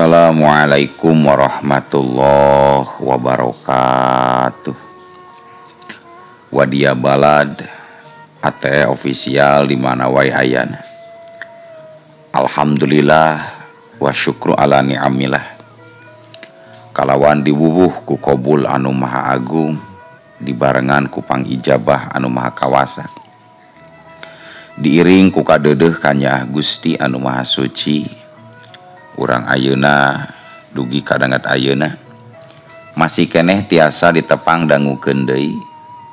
Assalamualaikum warahmatullahi wabarakatuh. Wadia Balad ATE official di mana wae ayana. Alhamdulillah wa syukru ala ni'amillah. Kalawan diwuwuh ku kobul anu maha agung, dibarengan ku pangijabah anu maha kawasa. Diiring ku kadeudeuh kanyaah Gusti anu maha suci. Urang ayeuna dugi kadangat ayeuna masih keneh tiasa ditepang dangukeun deui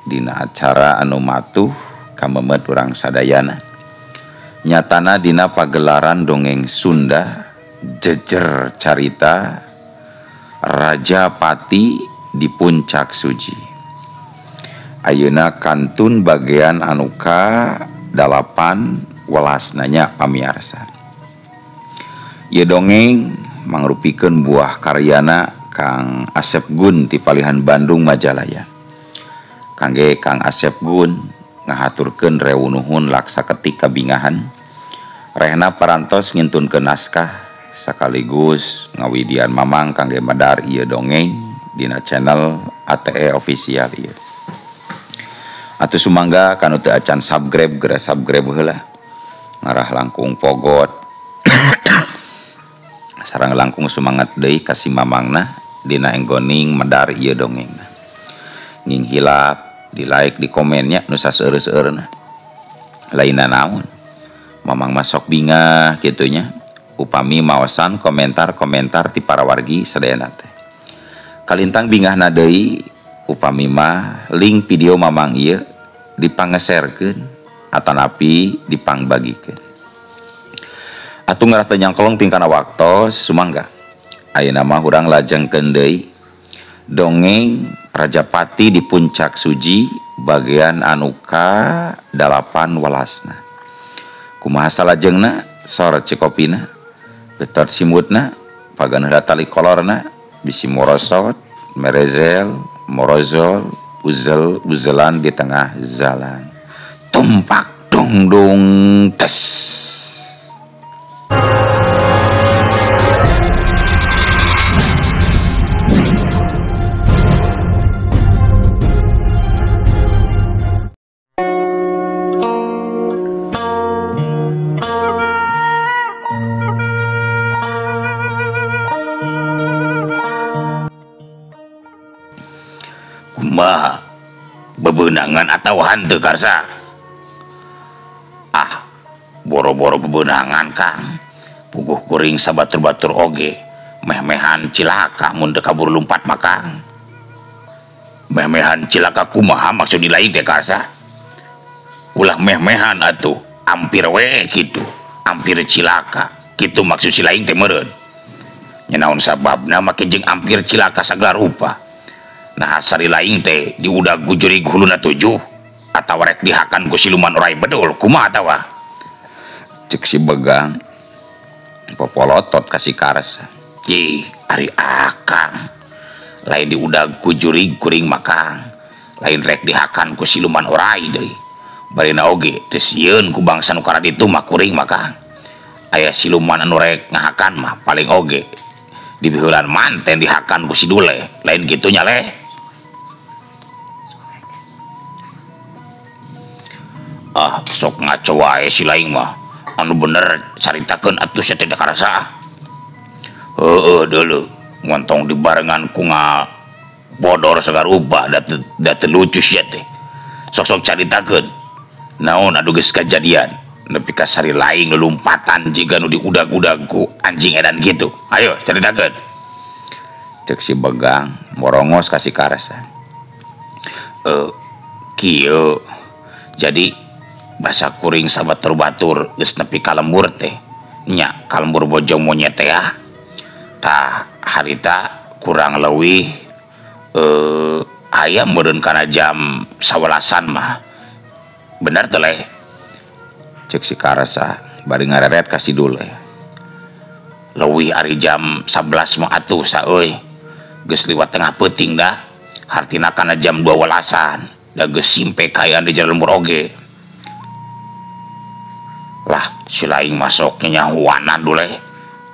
dina acara anu matuh kamemet urang sadayana. Nyatana dina pagelaran dongeng Sunda jejer carita Raja Pati di Puncak Suji. Ayeuna kantun bagian anu ka 8 welasnanya pamiarsa. Ieu dongeng mangrupikeun buah karyana Kang Asep Gun ti palihan Bandung Majalaya. Kangge Kang Asep Gun ngahaturkeun rewu nuhun laksa ketik kabingahan. Rehna parantos ngintunkeun naskah sekaligus ngawidian mamang kangge medar ieu dongeng dina channel ATE official ieu. Atuh sumangga kanu teu acan subscribe geura subscribe heula. Ngarah langkung pogot. Sarang langkung semangat deui ka si mamangna dina enggoning medar ieu dongengna. Nging hilap di like di komennya nu saseueur-seueurna. Lainna naon? Mamang masok bingah kitu nya. Upami maosan komentar-komentar ti para wargi sadayana teh. Kalintang bingahna deui upami mah link video mamang ieu dipangeserkeun atanapi dipangbagikeun. Atuh ngarah teu nyangkolong tingkana waktos sumangga. Ayeuna mah urang lajengkeun deui dongeng Raja Pati di Puncak Suji bagian anu ka 8 welasna. Kumaha salajengna sor cikopina, betot simutna, pagan heula tali kolorna, bisi morosot, merezel, morozol, uzel uzelan di tengah jalan. Tumpak dung dung tes. Kumaha bebenangan atau hantu Karsa? Ah, boro-boro bebenangan Kang. Puguh kuring sabatur-batur oge, meh-mehan cilaka mun teu kabur lumpat mah Kang. Meh-mehan cilaka kumaha maksud lain teh Karsa? Ulah meh-mehan atuh, ampir we kitu, ampir cilaka. Kitu maksud si lain teh meureun. Nya naon sababna make jeung ampir cilaka sagala rupa. Nah sari lain teh diudag ku jurig huluna 7 atawa rek dihakan ku siluman orai bedul kumaha atawa? Cek si begang popolotot ka si Karsa. Ih, ari akang lain diudag ku jurig kuring mah Kang, lain rek dihakan ku siluman orai deui. Barina oge teu sieun ku bangsa nu karaditu mah kuring mah Kang. Aya siluman anu rek ngahakan mah paling oge dibiheulan manten dihakan ku si Dule, lain kitu nya leh. Ah, sok ngaco wae si lain mah. Anu bener caritakeun atuh sia teh karasa. Heueuh deuleu, ngontong dibarengan ku ngabodor sagarubah da teu lucu sia teh. Sok-sok caritakeun. Naon anu geus kajadian nepi ka sari lain lompatan jiga nu diudag-udag ku anjing edan kitu. Ayo caritakeun. Cek si begang morongos ka si Karsa. Kieu. Jadi basa kuring sabatur-batur geus nepi ka lembur teh nya ka lembur bojong monyet teh ah. Tah harita kurang leuwih aya meureun kana jam 11-an mah. Bener teh leh? Cek si Karsa bari ngareret ka si Dule. Leuwih ari jam 11 mah atuh sa euy. Geus liwat tengah peuting dah. Hartina kana jam 12-an. Da geus simpe kaayaan di jalan lembur oge. Lah si lain masuknya nyahuanan dulu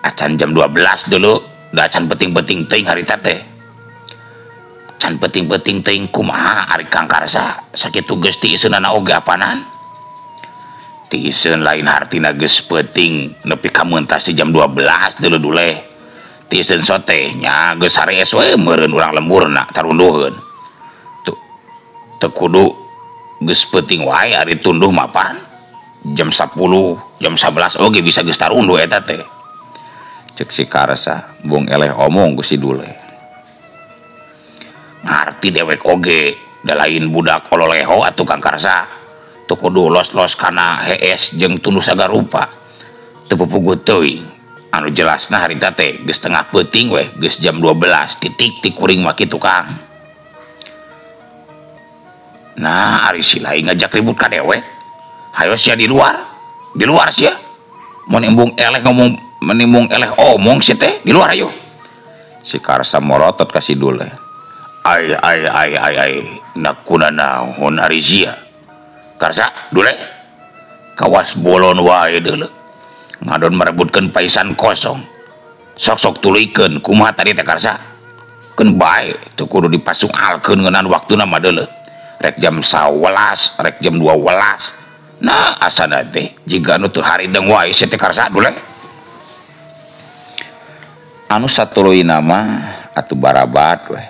acan jam 12 dulu. Da can penting-penting teuing harita teh. Can penting-penting teuing kumaha ari Kang Karsa sakitu geus tiiseunana oge apanan. Tiiseun lain hartina geus peuting nepi ka meuntas di jam 12 deuleu duleh. Tiiseun sote nya geus harees we meureun urang lemburna tarunduheun. Tuh teu kudu geus peuting wae ari tunduh mapan. Jam 10, jam 11 oge bisa geus tarunduh eta teh. Cek si Karsa bung eleh omong ku si Dule. Ngarti dewek oge da lain budak ololeho atuh Kang Karsa. Teu kudu los-los kana hees jeung tunduh sagarupa. Teu pupuguh teuing. Anu jelasna harita teh geus tengah peuting weh, geus jam 12 titik ti kuring mah kitu Kang. Nah, ari si lain ngajak ribut ka dewek. Hayo sia di luar. Di luar sia. Mun embung eleh ngomong menimbung eleh omong si teh di luar ayo. Si Karsa morotot ka si Dule. Ai ai ai ai ai nakuna naon ari sia. Karsa Dule kawas bolon wae deuleu. Ngadon merebutkeun paisan kosong. Sok-sok tuluykeun kumaha tadi teh Karsa. Keun bae teu kudu dipasungalkeun ngeunan waktuna mah deuleu. Rek jam 11, rek jam 12. Nah asana teh jiga nu teu harideng wae si teh Karsa Dule. Anu satuluyna mah atuh barabat weh.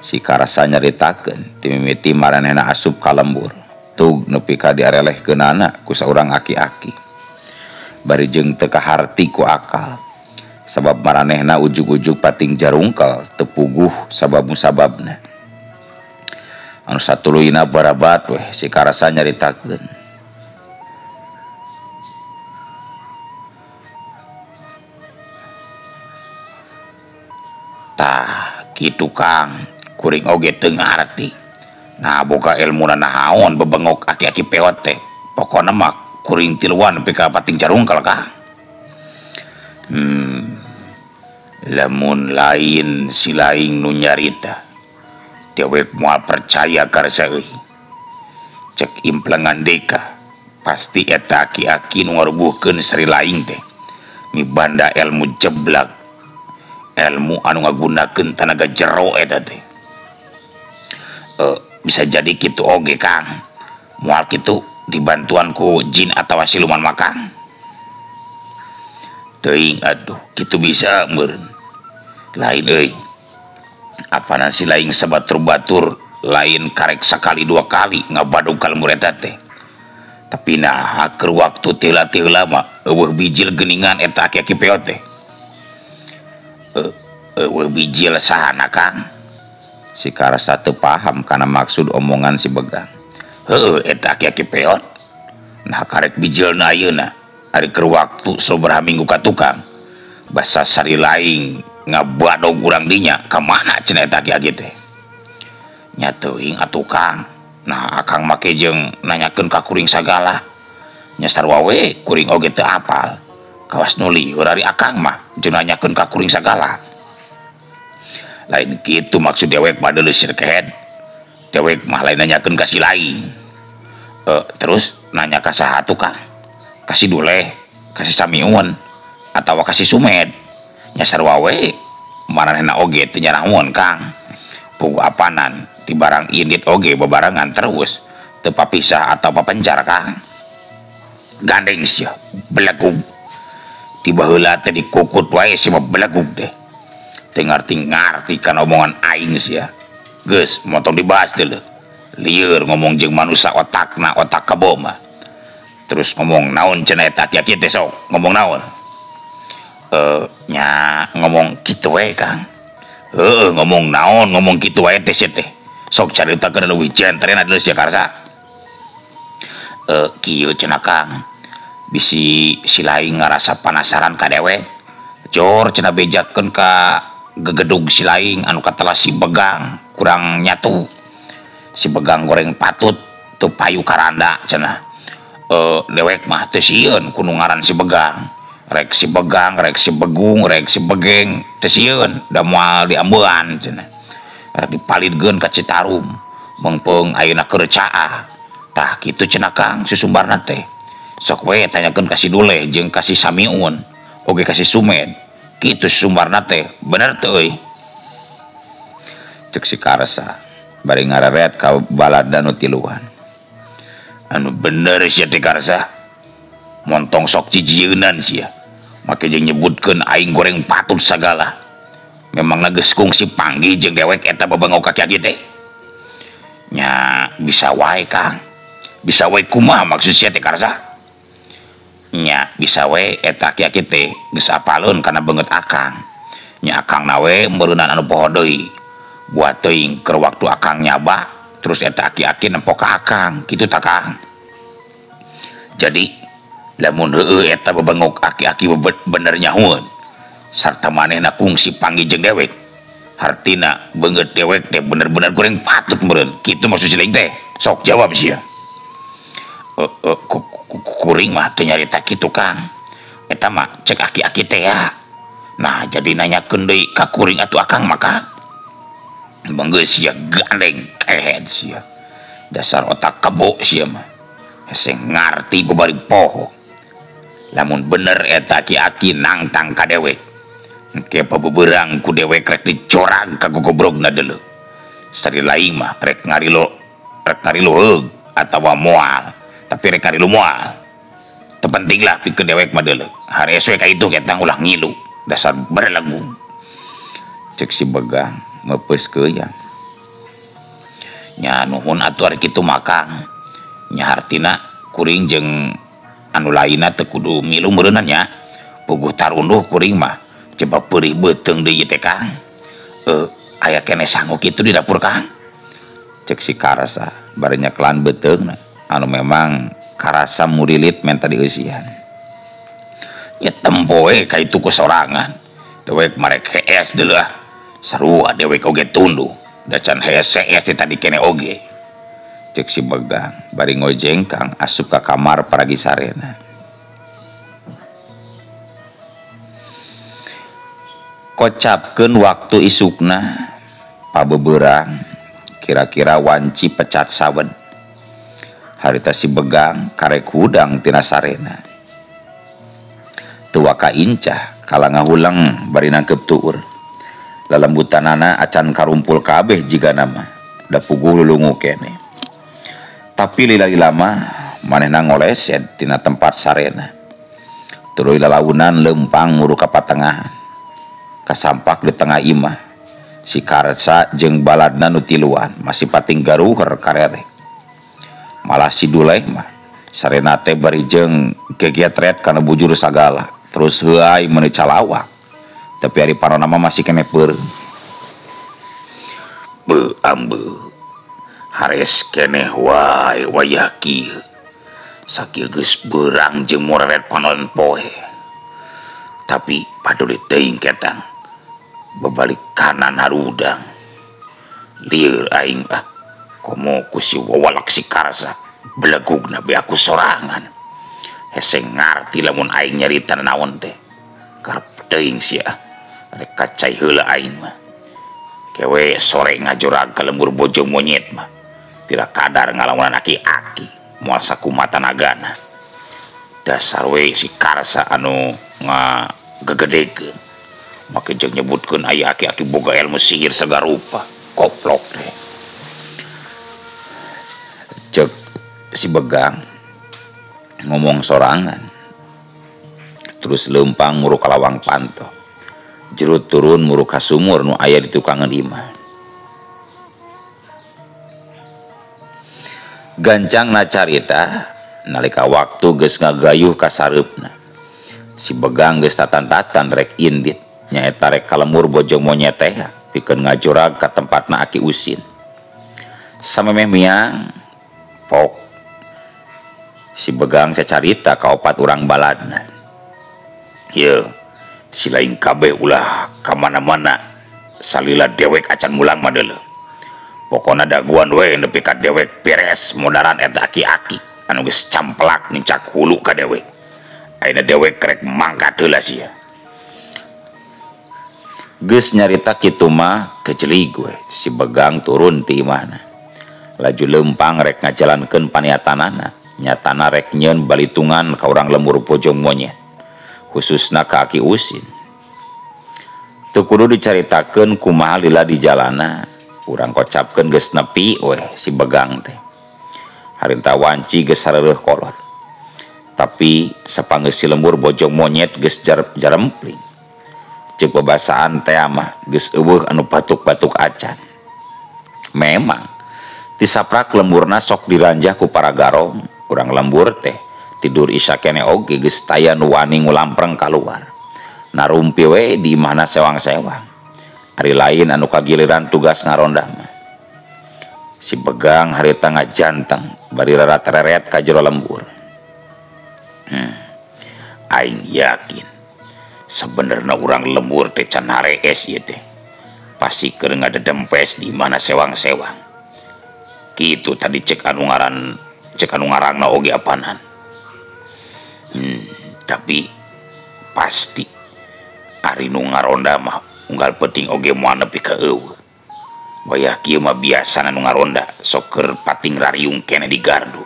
Si Karsa nyaritakeun ti mimiti maranehna asup ka lembur. Tug nepi ka diarelehkeunana ku saurang aki-aki. Bari jeung teu kaharti ku akal. Sabab maranehna ujug-ujug pating jarungkel teu puguh sabab musababna. Anu satuluyna barabat weh si Karsa nyaritakeun. Tah kitu Kang, kuring oge teu ngarti. Nah boga ilmuna naon bebengok aki-aki peot teh. Pokona mah kuring tiluan nepi ka pating jarungkel Kang. Lamun lain si laing nu nyarita. Dewek moal percaya Karsa euy. Cek implengan deka, pasti eta aki-aki nu ngarubuhkeun Sri Laing teh. Mibanda ilmu jeblak. Ilmu anu ngagunakeun tanaga jero eta teh. Bisa jadi kitu oge Kang. Moal kitu dibantuan ku jin atawa siluman mah Kang. Teuing aduh kitu bisa meureun. Lain euy. Apana si laing sabatur-batur lain karek sakali dua kali ngabadog ka lembur eta teh. Tapi nah keur waktu teu lama eueuh bijil geuningan eta aki-aki peot teh. Eueuh bijil sahana Kang? Si Karsa teu paham kana maksud omongan si Begang. Heueuh eta aki-aki peot. Nah karek bijilna ayeuna ari keur waktu sabaraha minggu ka tukang. Basa Sari Laing ngabadog urang dinya ka mana cenah eta aki-aki teh. Nya teuing atuh Kang. Nah akang make jeung nanyakeun ka kuring sagala. Nya sarua we kuring oge teu apal. Kawas nu lieur ari akang mah jeung nanyakeun ka kuring sagala. Lain kitu maksud dewek mah deuleu sirkehed. Dewek mah lain nanyakeun ka si lain. Terus nanya ka saha tuh Kang? Ka si Duleh, ka si Samiun, atawa ka si Sumed. Nya sarua we maranehna oge teu nyarahoan Kang. Puguh apanan ti barang indit oge bebarengan terus teu papisah atawa papencar Kang. Gandeng sia belegug. Ti baheula teh dikukut wae sia mah belegug teh. Teu ngarti-ngarti kana omongan aing sia. Geus montong dibahas deuleu. Lieur ngomong jeung manusa otakna otak kebo mah. Terus ngomong naon cenah eta aki-aki teh sok ngomong naon? Nya ngomong kitu we Kang. Heueuh ngomong naon ngomong kitu wae teh sia teh. Sok caritakeun leuwih jentrena deuleu sia Karsa. Kieu cenah Kang. Bisi si laing ngarasa panasaran ka dewek. Jor cenah bejakeun ka gegedug si laing anu katelah si Begang kurang nyatu. Si Begang goreng patut teu payu karanda cenah. Dewek mah teu sieun ku nu ngaran si Begang. Rek si Begang, rek si Begung, rek si Begeng teu sieun da moal diambean cenah. Rek dipalidkeun ka Citarum. Meungpeung ayeuna keur caah. Tah kitu cenah Kang susumbarna teh. Sok we tanyakeun ka si Duleh jeung ka si Samiun, oge ka si Sumed. Kitu Sumarna teh bener teu euy. Cek si Karsa bari ngareret ka balada nu tiluan. Anu bener sia teh Karsa. Montong sok cijieunan sia. Make jeung nyebutkeun aing goreng patut sagala. Memangna geus kungsi panggih jeung dewek eta babangok aki-aki teh. Nya bisa wae Kang. Bisa wae kumaha maksud sia teh Karsa? Nya bisa wae eta aki-aki teh geus apaleun kana beungeut akang. Nya akang nawe meureunan anu poho deui. Buat teuing keur waktu akang nyaba terus eta aki-aki nempo ka akang kitu ta Kang. Jadi lamun heueuh eta babengok aki-aki bener nyahueun sarta manehna kungsi panggih jeung dewek. Hartina beungeut dewek teh bener-bener goreng patut meureun. Kitu maksud si lain teh. Sok jawab sia. Kuring mah teu nyarita kitu Kang. Eta mah cek aki-aki teh ya. Nah jadi nanyakeun deui ka kuring atuh akang maka banggeus sia gandeng kehed sia. Dasar otak kebo sia mah. Hese ngarti babari poho. Lamun bener eta aki-aki nangtang ka dewek. Engke pabeberang ku dewek rek dicorang ka gogobrogna deuleu. Sari lain mah rek ngarilo heug atawa moal, tapi rek ngarilu moal. Teu penting lah pikeun dewek mah deuleu. Harees we ka itu eta ulah ngilu, dasar berlagu. Cek si Begang meupeus keuyang. Nya nuhun atuh ari kitu mah Kang. Nya hartina kuring jeung anu lainna teu kudu milu meureunnan nya. Puguh tarunduh kuring mah coba peurih beuteung deui teh Kang. Aya keneh sangu kitu di dapur Kang. Cek si Karsa bari nyekelan beuteungna anu memang karasa murilit menta dieusian. Nya tempo we ka itu ku sorangan. Dewek marek hees deuleu ah. Sarua dewek oge tunduh. Da can hees hees teh tadi keneh oge. Cek si Begang bari ngojengkang asup ka kamar paragi sarena. Kocapkeun waktu isukna pabeberang kira-kira wanci pecat sawed. Harita si Begang karek hudang tina sarena. Teu waka incah kala ngahuleng bari nangkep tuur. Lalembutanana acan karumpul kabeh jigana mah da puguh lulungu keneh. Tapi lila-lila mah manehna ngoleset tina tempat sarena. Tuluy lalaunan leumpang muru ka patengahan. Kasampak di tengah imah. Si Karsa jeung baladna nu tiluan masih pating garuher karerek. Malah si Duleh mah sarena teh bari jeung gegetret kana bujur sagala. Terus heuay meuni calawak. Tapi ari parona mah masih keneh peureum. Beuh ambeuh. Hares keneh wae wayah kieu. Sakieu geus beurang jeung moreret panon poe. Tapi paduli teuing ketang. Babalik kanan harudang. Lieur aing ah. Komo ku si wawalak si Karsa. Belegugna be aku sorangan. Hese ngarti lamun aing nyarita naon teh. Karep teuing sia. Rek kacai heula aing mah. Kewe sore ngajorag ka lembur bojong monyet mah. Tidak kadar ngalamunan aki-aki. Moal sakumaha tanagana. Dasar we si Karsa anu ngagegedekeun. Make jeung nyebutkeun aya aki-aki boga ilmu sihir sagarupa. Koplok teh. Cek si Begang ngomong sorangan. Terus leumpang muru ka lawang panto. Jerut turun muru ka sumur nu aya di tukangan imah. Gancang na carita nalika waktu geus ngagayuh ka sareupna. Si Begang geus tatan-tatan rek indit nyaeta rek ka lemur bojong monyet teh pikeun ngajorag ka tempatna Aki Usin. Samemeh miang pok si Begang sacarita ka opat urang baladna. Yeuh, si lain kabeh ulah ka mana-mana salila dewek acan mulang mah deuleu. Pokona daguan we nepi ka dewek beres modaran eta aki-aki anu geus camplak nincak hulu ka dewek. Ayeuna dewek rek mangkat heula sia. Geus nyarita kitu mah kejelig we si Begang turun ti imahna. Laju leumpang rek ngajalankeun paniatanana, nyatana rek nyeun balitungan ka urang lembur bojong monyet, khususna ka Aki Usin. Teu kudu dicaritakeun kumaha lila di jalana, urang kocapkeun geus nepi weh si Begang teh. Harita wanci geus sareureun kolot. Tapi sapanggeus si lembur bojong monyet geus jarempling. Ceuk babasaan teh mah geus eueuh anu batuk-batuk acan. Memang tisaprak lemburna sok diranjah ku para garong, urang lembur teh tidur isya kene oge geus taya nu wani ngulampreng kaluar. Narumpi we di imahna sewang-sewang. Ari lain anu kagiliran tugas ngaronda mah. Si Begang harita ngajanteng bari reret-reret ka jero lembur. Aing yakin sebenarnya urang lembur teh can harees ieu teh. Pasti keur ngadedempes di mana sewang-sewang. Kitu tadi cek anu ngaran, cek anu ngarangna oge apanan. Tapi pasti ari nu ngaronda mah unggal penting oge moal nepi ka eueuh. Wayah kieu mah biasana nu ngaronda sok keur pating rariung keneh di gardu.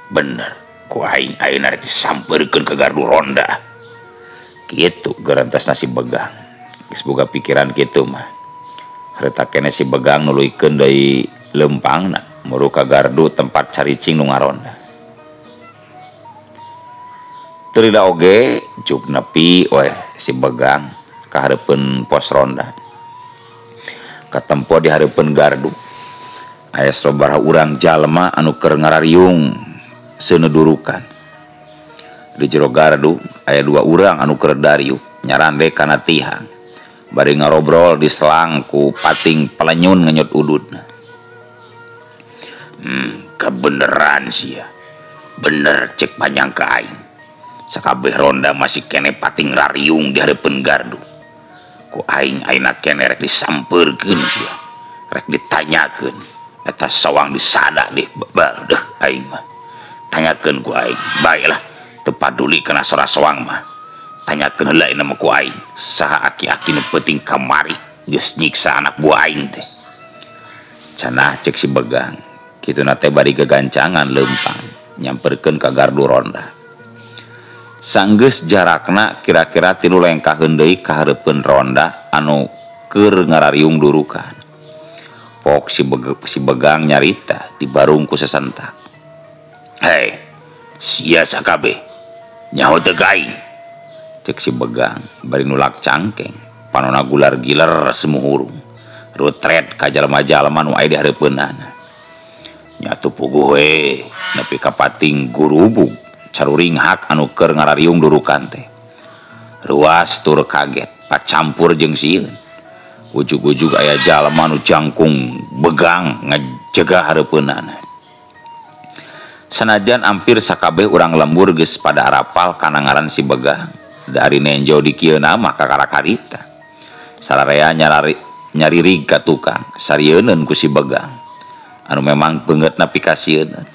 Bener, ku aing ayeuna rek disampeurkeun ka gardu ronda. Kitu gerentasna si Begang. Geus boga pikiran kitu mah. Harita keneh si Begang nuluykeun deui leumpangna muru ka gardu tempat caricing nu ngaronda. Teu lila oge juk nepi weh si Begang ka hareupeun pos ronda. Katempo di hareupeun gardu aya sabaraha urang jalma anu keur ngarariung seunedurukan. Di jero gardu aya dua urang anu keur dariuk nyarande kana tihang bari ngarobrol di selang ku pating pelenyun ngenyot ududna. Kebeneran sia. Bener cek panyangka aing. Sakabeh ronda masih kene pating rariung di hareupeun gardu. Ku aing ayeuna kene rek disampeurkeun sia. Rek ditanyakeun. Eta sawang disada deh deh aing mah. Tanyakeun ku aing. Baiklah, teu paduli kana sora sawang mah. Tanyakeun heula ayeuna mah ku aing. Saha aki-aki nu peuting kamari geus nyiksa anak buah aing teh. Cenah cek si Begang. Kituna teh bari gegancangan leumpang nyamperkeun ka gardu ronda. Sanggeus jarakna kira-kira 3 lengkaheun deui ka hareupeun ronda anu keur ngarariung durukan. Pok si Begang nyarita dibarung ku sesentak. Hei, sia sakabeh nyaho teu ka aing. Cek si Begang bari nulak cangkeng, panona gular giler sumuhurung. Rutret ka jalma-jalma nu aya di hareupeunana. Nyatu puguh we nepi ka pating gurubug caruring hak anu keur ngarariung durukan teh. Ruas tur kaget pacampur jeung sieun. Ujug-ujug aya jalma nu jangkung Begang ngajegah hareupeunana. Sanajan ampir sakabeh urang lembur geus pada arapal kana ngaran si Begang. Dari nenjo di kieu mah kakarak harita. Sararea nyaririg ka tukang sarieunun ku si Begang. Anu memang beungeutna pikasieun.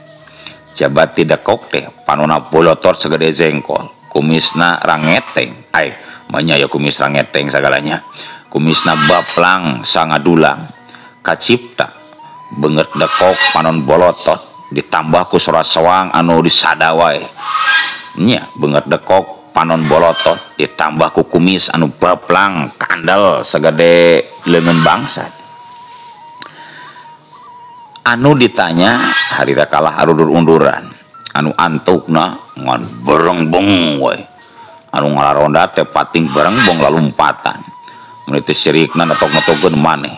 Jabat tidak kok teh panona bolotor segede jengkol, kumisna rangeteng. Ai, manya ya kumis rangeteng sagalanya. Kumisna baplang sangadulang. Kacipta beungeut dekok panon bolotot ditambah ku sora sewang anu disada wae. Nya beungeut dekok panon bolotot ditambah ku kumis anu baplang kandel segede leungeun bangsat. Anu ditanya harita kalah arudur-unduran, anu antukna ngan berengbong we, anu ngalaronda teh pating berengbong lalumpatan, mun teh sirikna netok-netokeun maneh,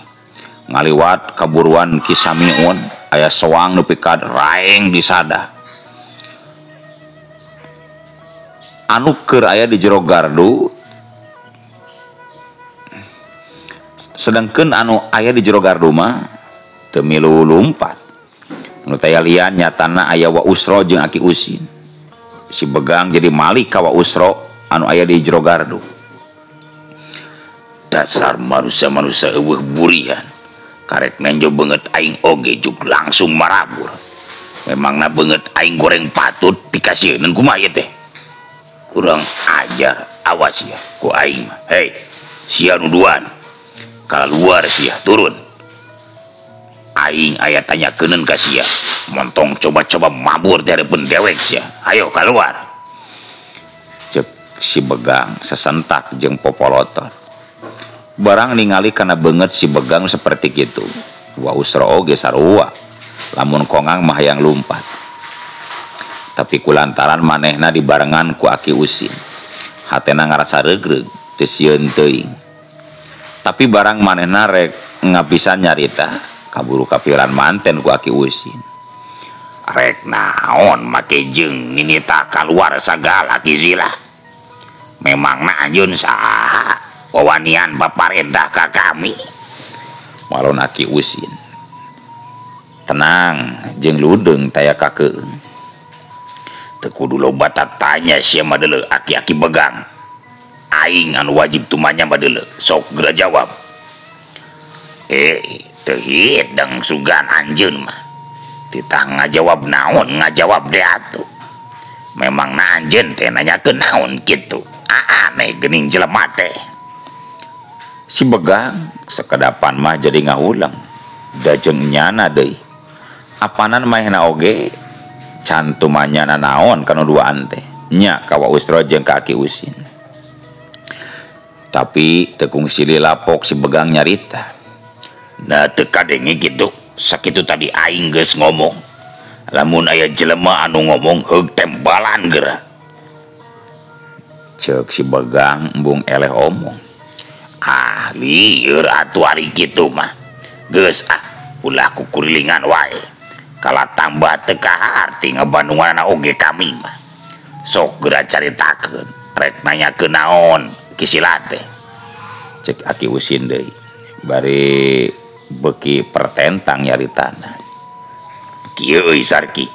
ngaliwat kaburuan Ki Samiun aya soang nepi ka raeng disada. Anu keur aya di jero gardu, sedangkeun anu aya di jero gardu mah teu milu lumpat. Nu taya lian nyatana aya Wa Usro jeung Aki Usin. Si Begang jadi malik ka Wa Usro anu aya di jero gardu. Dasar manusia-manusia eueuh burian. Karek nenjo beungeut aing oge juk langsung marabur. Memangna beungeut aing goreng patut pikasieun kumaha ieu teh. Kurang ajar, awas ya ku aing mah. Hei, sia nu duan. Kaluar sia, turun. Aing aya tanyakeun ka sia. Montong coba-coba mabur dari pun dewek sia. Ayo keluar. Cek si Begang sesentak jeung popolotor. Barang ningali kana beungeut si Begang seperti kitu. Wa Usra oge sarua. Lamun kongang mah hayang lumpat. Tapi kulantaran manehna dibarengan ku Aki Usin. Hatena ngarasa regreg, teu sieun teuing. Tapi barang manehna rek ngapisan nyarita, kaburu kapiran manten ku Aki Usin. Rek naon make jeung ninita kaluar sagala Ki Sila. Memangna anjeun saha wawanian paparentah ka kami? Walon Aki Usin. Tenang jeung ludeung taya kakeun. Teu kudu loba tatanya sia mah deuleu aki-aki Begang. Aing anu wajib tumanya mah deuleu. Sok geura jawab. Teu hideng sugan anjeun mah. Titah ngajawab naon ngajawab deh atuh. Memangna anjeun teh nanyakeun naon kitu. Aneh geuning jelema teh. Si Begang sekedapan mah jadi ngahulang. Da jeung nyana deui. Apanan manehna oge cantumanyana naon kana duaan teh. Nya ka Wa Usra jeung ka Aki Usin. Tapi teu kungsi lapok si Begang nyarita. Nah teu kadenge kitu. Sakitu tadi aing geus ngomong. Lamun aya jelema anu ngomong heug tembalan geura. Ceuk si Begang embung eleh omong. Ah lieur atuh ari kitu mah. Geus ah ulah kukurilingan wae. Kala tambah teu kaharti ngabandunganna oge kami mah. Sok geura caritakeun, rek nanyakeun naon Ki Sila teh. Cek Aki Usin deui. Bari beuki pertentang nyaritana. Kieu euy Sarki.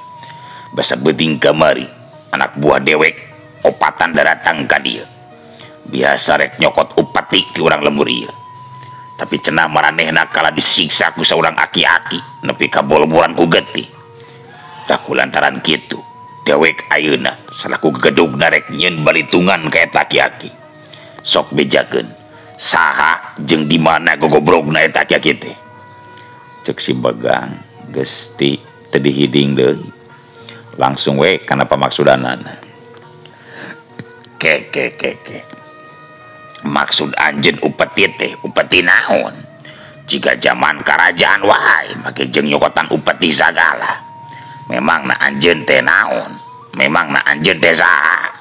Basa beuting kamari anak buah dewek opatan daratang ka dieu. Biasa rek nyokot upati ti urang lembur ieu. Tapi cenah maranehna kala disiksa ku saurang aki-aki nepi ka bol-bolan ku getih. Tah kulantaran kitu dewek ayeuna salaku gegedugna rek nyieun balitungan ka eta aki-aki. Sok bejakeun saha jeung di mana gogobrogna eta aki-aki teh. Ceuk si Begang geus teu dihiding deui. Langsung we kana pamaksudanana. Ke ke ke ke. Maksud anjeun upeti teh upeti naon? Jika zaman kerajaan wae make jeung nyokotan upeti sagala. Memangna anjeun teh naon? Memangna anjeun teh saha?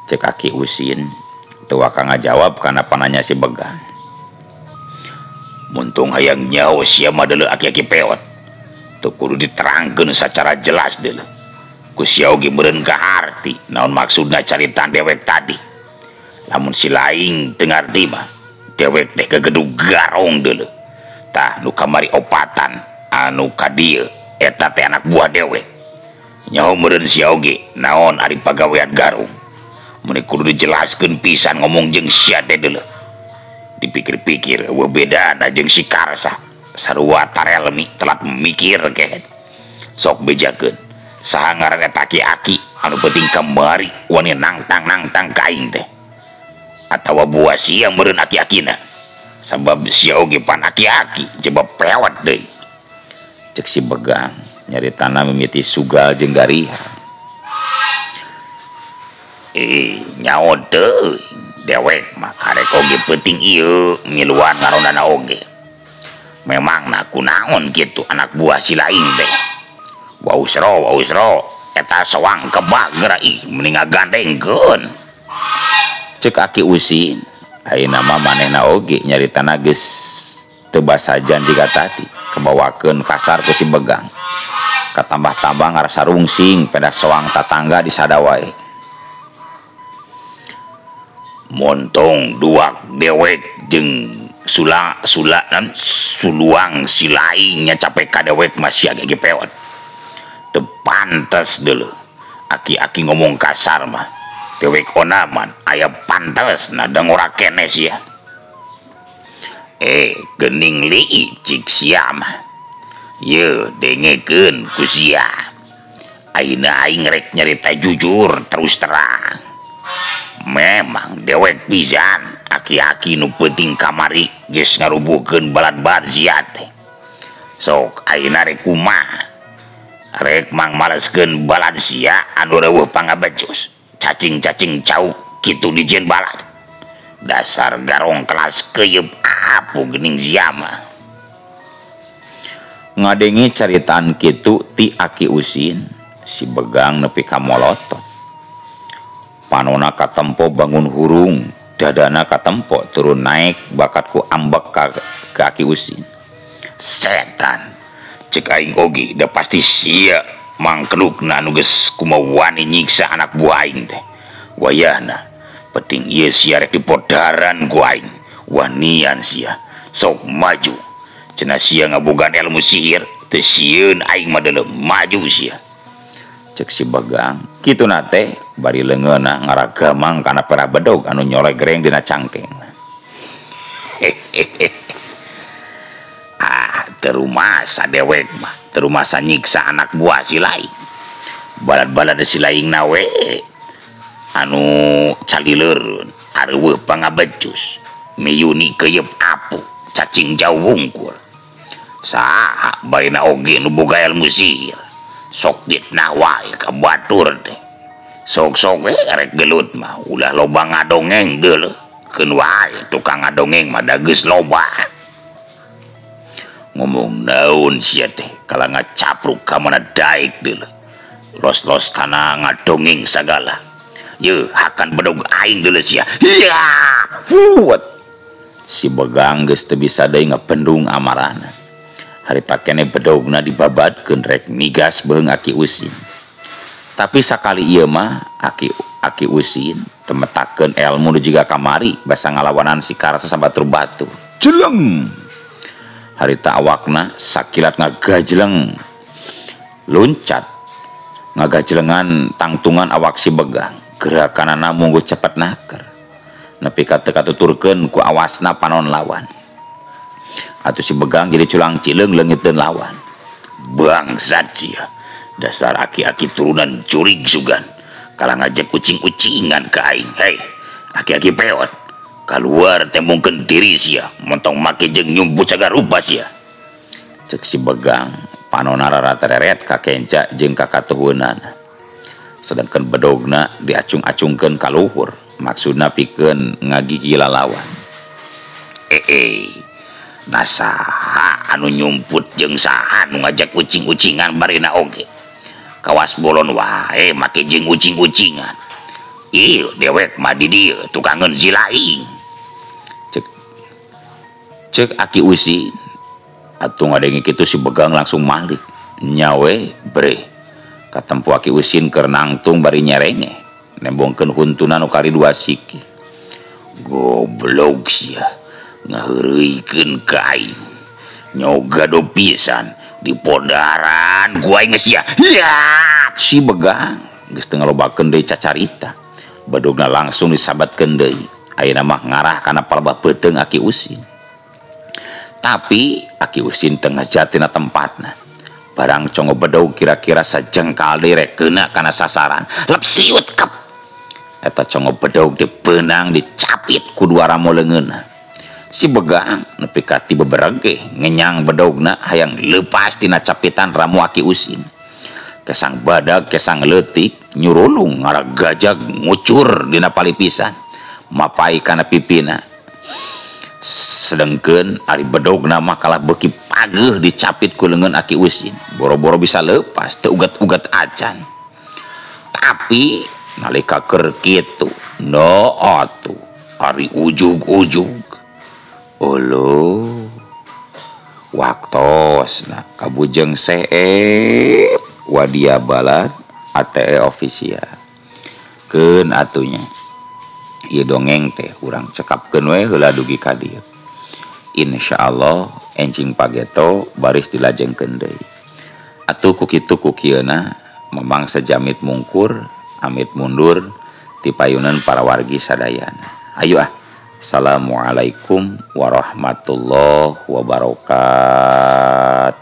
Ceuk Aki Usin teu waka ngajawab kana pananya si Begang. Muntung hayang nyaho sia mah deuleu aki-aki peot. Teu kudu diterangkeun sacara jelas deuleu. Ku sia oge meureun kaharti naon maksudna carita dewek tadi. Lamun si laing teu ngarti mah dewek teh kegedug garong deuleu. Tah nu kamari opatan anu ka dieu eta teh anak buah dewek. Nyaho meureun sia oge naon ari pagawean garong. Mun kudu dijelaskeun pisan ngomong jeung sia teh deuleu. Dipikir-pikir eueuh bedana jeung si Karsa. Sarua tarelmi telat mikir kehed. Sok bejakeun saha ngaran eta aki-aki anu penting kamari wani nangtang-nangtang ka aing teh. Atawa buah sia meureun aki-akina. Sabab sia oge pan aki-aki jebab pewat deui. Ceuk si Begang nyaritana mimiti sugal jeung garihan. Nyaho teuing dewek mah karek oge peuting ieu miluan ngarondana oge. Memangna kunaon kitu anak buah si laing teh. Wa Usra eta soang kebak geura ih mending ngagandengkeun. Ceuk Aki Usin ayeuna mah manehna oge nyaritana geus teu basajan jiga tadi kebawakeun kasar ku si Begang. Katambah-tambah ngarasa rungsing peda soang tatangga di sada wae. Montong duak dewek jeung sula sula dan suluang si laingnya capek ka dewek masih agak pewot. Teu pantes deuleu aki-aki ngomong kasar mah. Dewek onaman aya pantes na dengora keneh sia. Gening lii cik sia mah. Ye dengekeun ku sia. Ayeuna aing rek nyarita jujur terus terang. Memang dewek pisan aki-aki nu peuting kamari geus ngarubuhkeun balad-balad sia teh. Sok ayeuna rek kumaha? Rek mangmaleskeun balad sia anu reueuh pangabecus. Cacing-cacing cau kitu dijieun balad. Dasar garong kelas keyeup apu geuning sia mah. Ngadenge caritaan kitu ti Aki Usin, si Begang nepi ka molotot. Panona katempo bangun hurung, dadana katempo turun naik bakat ku ambek ka Aki Usin. Setan, cek aing oge da pasti sia mangkelukna nu geus kumaha wani nyiksa anak buah aing teh. Wayahna penting ieu sia rek dipodaran ku aing. Wanian sia, sok maju. Cenah sia ngabogaan ilmu sihir, teu sieun aing mah deuleu maju sia. Cek si Begang, kituna teh bari leungeunna ngaragamang kana perah bedog anu nyolek gereng dina cangkeng. Ah, terumasa dewek mah, terumasa nyiksa anak buah si laing. Balad-balad si laing na we anu calileurun, areuweuh pangabecus, miyuni keyeup apu, cacing jauh wungkul. Saha barina oge nu boga ilmu sihir. Sok ditnah wae ka batur teh. Sok-sok we rek gelut mah ulah loba ngadongeng deuleuh. Keun wae tukang ngadongeng mah da geus loba. Ngomong naon sia teh kala ngacapruk ka mana daek deuleuh. Los-los kana ngadongeng sagala. Yeuh hakan bedog aing deuleuh sia. Hiya! Fuat. Si Begang geus teu bisa deui ngapendung amarahna. Harita keneh bedogna dibabadkeun rek migas beung Aki Usin. Tapi sakali ieu mah Aki Usin temetakeun elmu nu jiga kamari basa ngalawanan si Karsa sabatur-batur. Jeleng. Harita awakna sakilat ngagajleng. Luncat ngagajlengan tangtungan awak si Begang. Gerakanana munggu cepet naker. Nepi ka teu katuturkeun ku awasna panon lawan. Atuh si Begang jadi culang cileung leungiteun lawan. Bangsat sia. Dasar aki-aki turunan jurig sugan. Kala ngajak ucing-ucingan ka aing. Hei, aki-aki peot. Kaluar tembungkeun diri sia, montong make jeung nyumput sagarupa sia. Cek si Begang, panona raratereret ka kenca jeung ka katuhunana. Sedangkan bedogna diacung-acungkeun ka luhur, maksudna pikeun ngagigil lalawan. Nah saha anu nyumput jeung saha anu ngajak ucing-ucingan barina oge. Kawas bolon wae make jeung ucing-ucingan. Ieu dewek mah di dieu tukangeun si laing. Cek Aki Usin. Atuh ngadenge kitu si Begang langsung malik. Nyawe bre. Katempo Aki Usin keur nangtung bari nyerenge. Nembongkeun huntuna nu kari dua siki. Goblok sia. Ngaheureuykeun ka aing. Nyoga do pisan dipodaran ku aing geus sia. Hiya! Si Begang geus teu ngalobakeun deui cacarita. Bedogna langsung disabatkeun deui. Ayeuna mah ngarah kana palebah peuteung Aki Usin. Tapi Aki Usin teu ngajatina tempatna. Barang congo bedog kira-kira sajengkal deui rek keuna kana sasaran. Lep siut kep. Eta congo bedog dipeunang dicapit ku dua ramo leungeunna. Si Begang nepi ka ti beberege ngenyang bedogna hayang leupas tina capitan ramu Aki Usin. Kesang badag kesang leutik nyurulung ngaragajag ngucur dina palipisan mapai kana pipina. Sedengkeun ari bedogna mah kalah beuki pageuh dicapit ku leungeun Aki Usin. Boro-boro bisa leupas teu ugat-ugat acan. Tapi nalika keur kitu no atuh ari ujug-ujug Olo waktosna kabujeng seep wadia balad ATE official keun atunya ieu dongeng teh urang cekapkeun we heula dugi ka dieu. Insyaallah enjing pageto baris dilajengkeun deui. Atuh ku kitu ku kieuna memang sejamit mungkur amit mundur ti payunan para wargi sadayana. Ayo ah. Assalamualaikum warahmatullahi wabarakatuh.